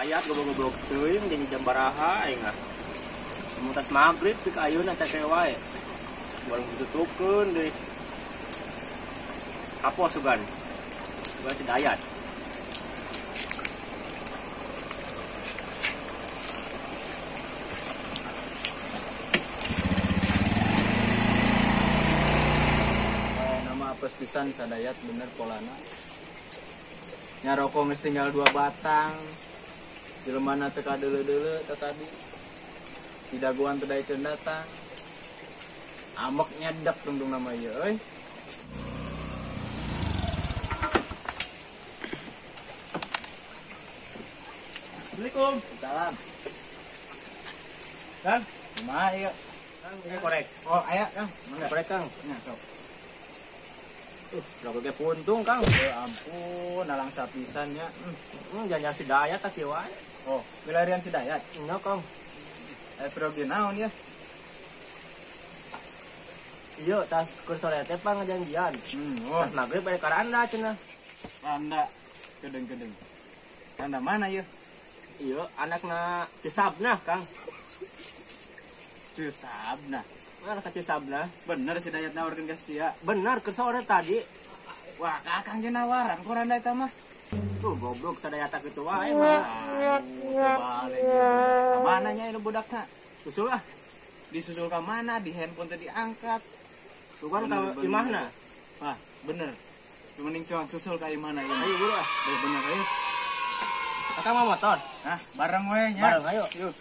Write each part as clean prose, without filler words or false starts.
Dayat goblok-goblok teuing jeung jam baraha aing ah. Mutas magrib teu ka ayeuna teh wae. Warung ditutupkeun deui. Kapos sugan. Sugan si Dayat. Nama apes pisan Sadayat bener polana. Nya rokok geus tinggal 2 batang. Jelema na teu kadeuleu-deuleu teh tadi. Di dagoan teu daekeun datang. Amek nyedek tungtung nama ieu euy. Assalamualaikum. Salam. Kang, kumaha ieu? Kang, ieu korek. Oh, aya Kang. Mangga. Korek Kang. Nya sok. Lagu ge puntung Kang. Ya ampun, nalang sapisan nya. Jangan si Dayat tah kieu wae. Oh, milarian si Dayat. Nya Kang. Progi naon ya? Iya, tas keur sore teh pang ngajanjian. Oh. Tas magrib balik ka Randa cenah. Randa gedeng-gedeng. Randa mana ieu? Iya, anakna Cesabna, Kang. Cesabna. Anak Cesabna. Bener si Dayat nawarkeun ka sia. Bener keur sore tadi. Wah, Kakang ge nawaran ku Randa eta mah. Tuh goblok sadayata kitu wae mah. Balik. Ka mana nya ieu budakna? Susul ah. Disusul ka mana? Di handphone teh diangkat. Sugan ka imahna. Wah, bener. Mending cuang susul ka imahna ieu. Ayo buru ah. Bener ayo. Kakak mau motor? Hah, bareng we nya. Bareng ayo. Yuk.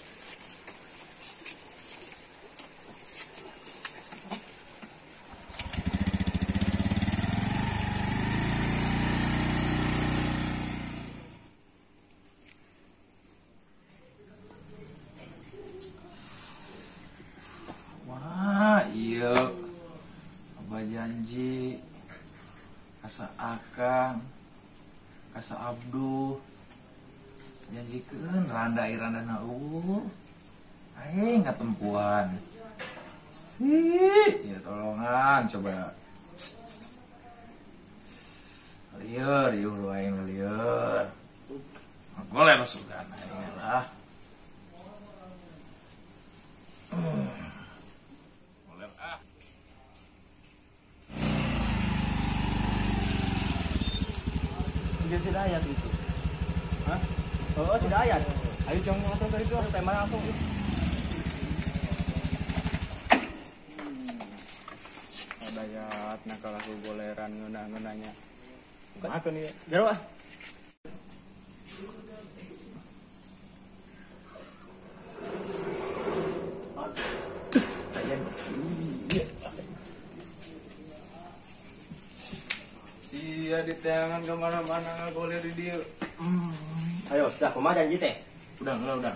Wah, iya. Abah janji kasa Akang, kasa Abduh. Janjikeun randa iranda na eueuh. Aing katempuan. Ya tolongan coba. Lieur, riuh lu aing lieur. Goler sugan aing lah. Goler ah. Siga si Dayat itu. Hah? Oh, si Dayat. Ayo cong langsung tadi itu, tema langsung. Oh, Dayat nakal aku goleran ngeunah-ngeunahnya. Kumaha nih? Jero ah. Iya diteangan kemana-mana ngagoler di dieu. Ayo, sudah kumaha janji teh? Udah, enggak udah.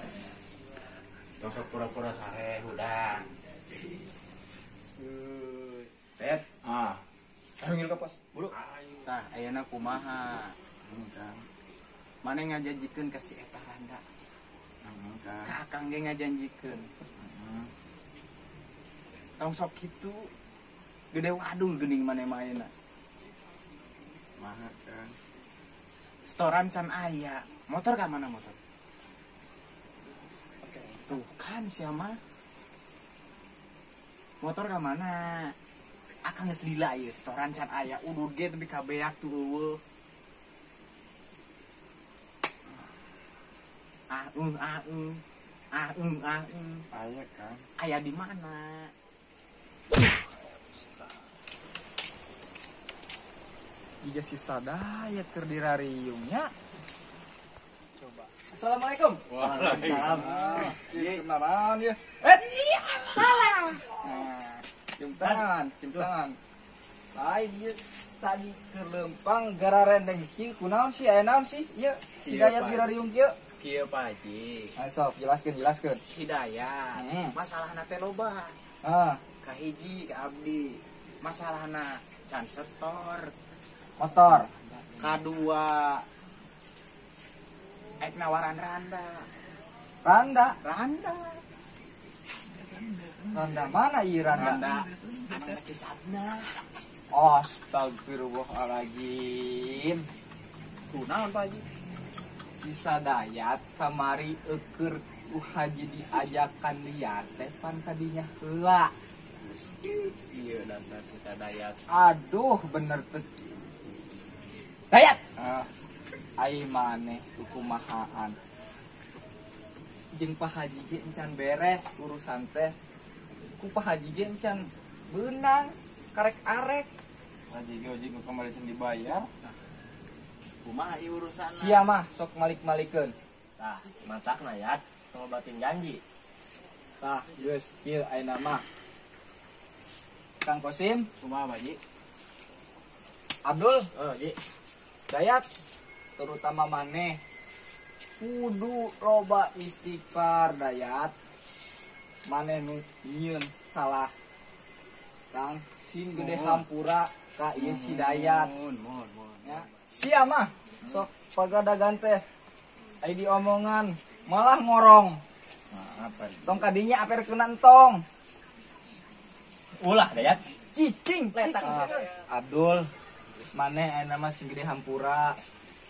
Tong sok pura-pura sare, udah. Tet, ah. Ayo ngil ka pos. Buru. Tah, ayeuna kumaha? Kang. Mane ngajanjikeun ka si eta Randa. Kang. Ka Akang ge ngajanjikeun. Tong sok kitu. Gede wadul geuning mane mah ayeuna. Maha, Kang. Setoran can aya. Motor ka mana motor? Oke. Tuh kan siapa? Motor ka mana? Akang geus lila ieu, setoran can aya. Udud ge tapi kabeak tuh eueuh. Ah ah ah ah. Aya Kang. Aya di mana? Jika si Sadayat keur dirariung nya. Coba. Assalamualaikum. Waalaikumsalam. Iya, kenalan ya. Iya, salah. Nah, cium tangan, cium tangan. Lain ieu tadi keur leumpang gararendeng kieu kunaon sih aya naon sih? Ieu si Dayat dirariung kieu. Kieu Pak Haji. Ayo sok jelaskeun, jelaskeun. Si Dayat, masalahna teh loba. Ah, kahiji ka abdi. Masalahna can setor. Motor. Kadua ek nawaran Randa. Randa? Randa. Randa mana ieu Randa? Randa anak Cisabna. Astagfirullahaladzim. Kunaon Pak Haji? Si Sadayat kamari eukeur ku haji diajakan liar teh pan tadinya heula. Iya dasar si Sadayat. Aduh bener teh. Dayat. Ai maneh kumahaan. Jeung Pak Haji ge encan beres urusan teh. Ku Pak Haji ge encan beunang karek arek. Haji ge ojek kemarin can dibayar. Kumaha ieu urusanna? Sia mah sok malik-malikeun. Tah, matakna Yat, tong batin janji. Tah, geus kieu ayeuna mah. Kang Kosim, Kumaha Pak Haji? Abdul, Oh, Ji. Dayat, terutama maneh kudu loba istighfar Dayat. Maneh nu nyieun salah. Kang sing gede hampura ka ieu si Dayat. Mohon, mohon. Ya. Sia mah sok pagadagan teh ai diomongan malah ngorong. Maaf, Pak. Tong kadinya aper kena entong. Ulah Dayat. Cicing letak. Abdul, maneh ayeuna mah sing gede hampura.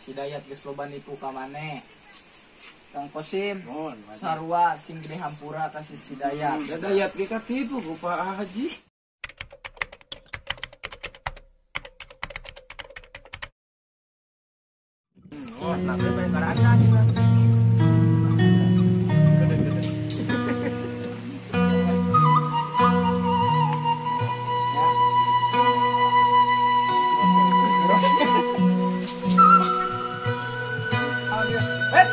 Si Dayat geus loba nipu ka maneh. Kang Kosim, Mohon, Pak Haji. sarua sing gede hampura ka si Dayat. Da Dayat ge katipu ku Pak Haji. Oh, snapnya pengen karana nih, Bang. Ya. Eh,